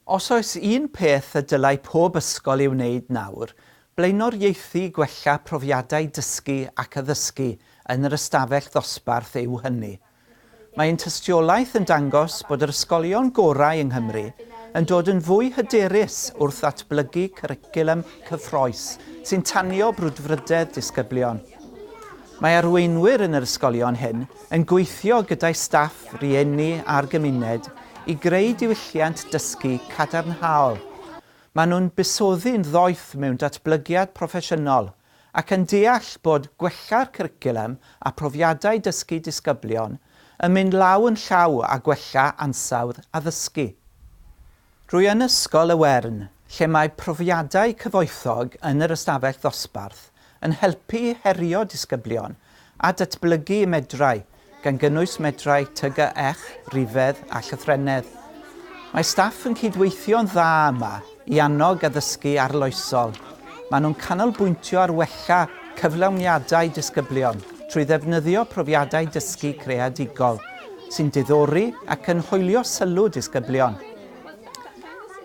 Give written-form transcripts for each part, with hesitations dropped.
Os oes un peth y dylai pob ysgol ei wneud nawr, blaenoriaethu gwella profiadau dysgu ac addysgu yn yr ystafell ddosbarth yw hynny. Mae ein tystiolaeth yn dangos bod yr ysgolion gorau yng Nghymru yn dod yn fwy hyderus wrth ddatblygu cwricwlwm cyffrous sy'n tanio brwdfrydedd disgyblion. Mae arweinwyr yn yr ysgolion hyn yn gweithio gyda'i staff, rhieni a'r gymuned i greu diwylliant dysgu cadarnhaol. Maen nhw'n buddsoddi'n ddoeth mewn datblygiad proffesiynol ac yn deall bod gwella'r cwricwlwm a phrofiadau dysgu disgyblion yn mynd law yn llaw â gwella ansawdd addysgu. Rwy yn Ysgol y Wern, lle mae profiadau cyfoethog yn yr ystafell ddosbarth yn helpu i herio disgyblion a datblygu medrau, gan gynnwys medrau TGAU, rhifedd a llythrennedd. Mae staff yn cydweithio'n dda yma i annog addysgu arloesol. Maen nhw'n canolbwyntio ar wella cyflawniadau disgyblion trwy ddefnyddio profiadau dysgu creadigol sy'n diddori ac yn hoelio sylw disgyblion.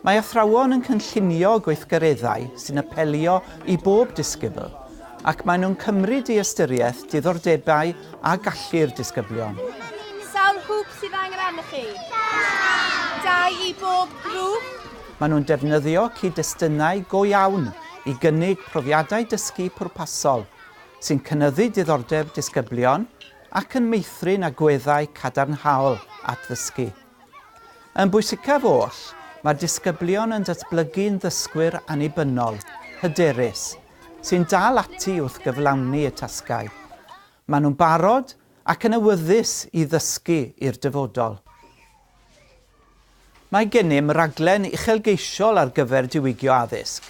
Mae athrawon yn cynllunio gweithgareddau sy'n apelio i bob disgybl ac maen nhw'n cymryd i ystyriaeth diddordebau a gallu'r disgyblion. Sawl hwb sydd angen arnoch chi? Dau i bob grŵp. Maen nhw'n defnyddio cyd-destunau go iawn i gynnig profiadau dysgu pwrpasol sy'n cynyddu diddordeb disgyblion ac yn meithrin agweddau cadarnhaol at ddysgu. Yn bwysicaf oll, mae'r disgyblion yn datblygu'n ddysgwyr annibynnol, hyderus, sy'n dal ati wrth gyflawni y tasgau. Maen nhw'n barod ac yn awyddus i ddysgu i'r dyfodol. Mae gennym raglen uchelgeisiol ar gyfer diwygio addysg,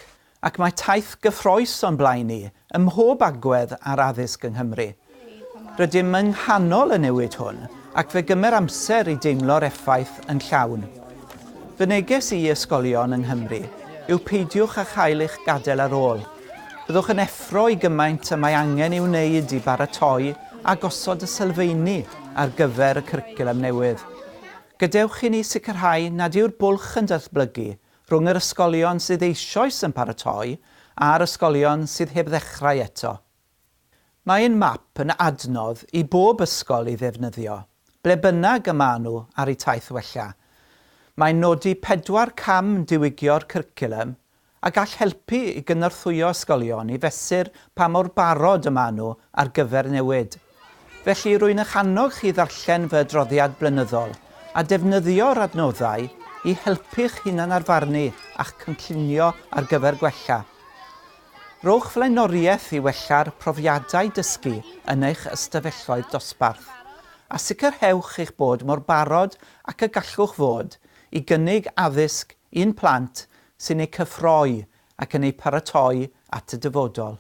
ac mae taith gyffrous o'n blaen ni ym mhob agwedd ar addysg yng Nghymru. Rydym yng nghanol y newid hwn, ac fe gymer amser i deimlo'r effaith yn llawn. Fy neges i ysgolion yng Nghymru yw peidiwch â chael eich gadael ar ôl. Byddwch yn effro i gymaint y mae angen ei wneud i baratoi a gosod y sylfeini ar gyfer y cwricwlwm newydd. Gadewch i ni sicrhau nad yw'r bwlch yn datblygu rhwng yr ysgolion sydd eisoes yn paratoi a'r ysgolion sydd heb ddechrau eto. Mae ein map yn adnodd i bob ysgol ei ddefnyddio, ble bynnag y maen nhw ar eu taith wella. Mae'n nodi pedwar cam diwygio'r cwricwlwm a gall helpu i gynorthwyo ysgolion i fesur pa mor barod y maen nhw ar gyfer newid. Felly, rwy'n eich annog chi ddarllen fy adroddiad blynyddol a defnyddio'r adnoddau i helpu'ch hunanarfarnu a'ch cynllunio ar gyfer gwella. Rhowch flaenoriaeth i wella'r profiadau dysgu yn eich ystafelloedd dosbarth, a sicrhewch eich bod mor barod ac y gallwch fod i gynnig addysg i'n plant sy'n eu cyffroi ac yn eu paratoi at y dyfodol.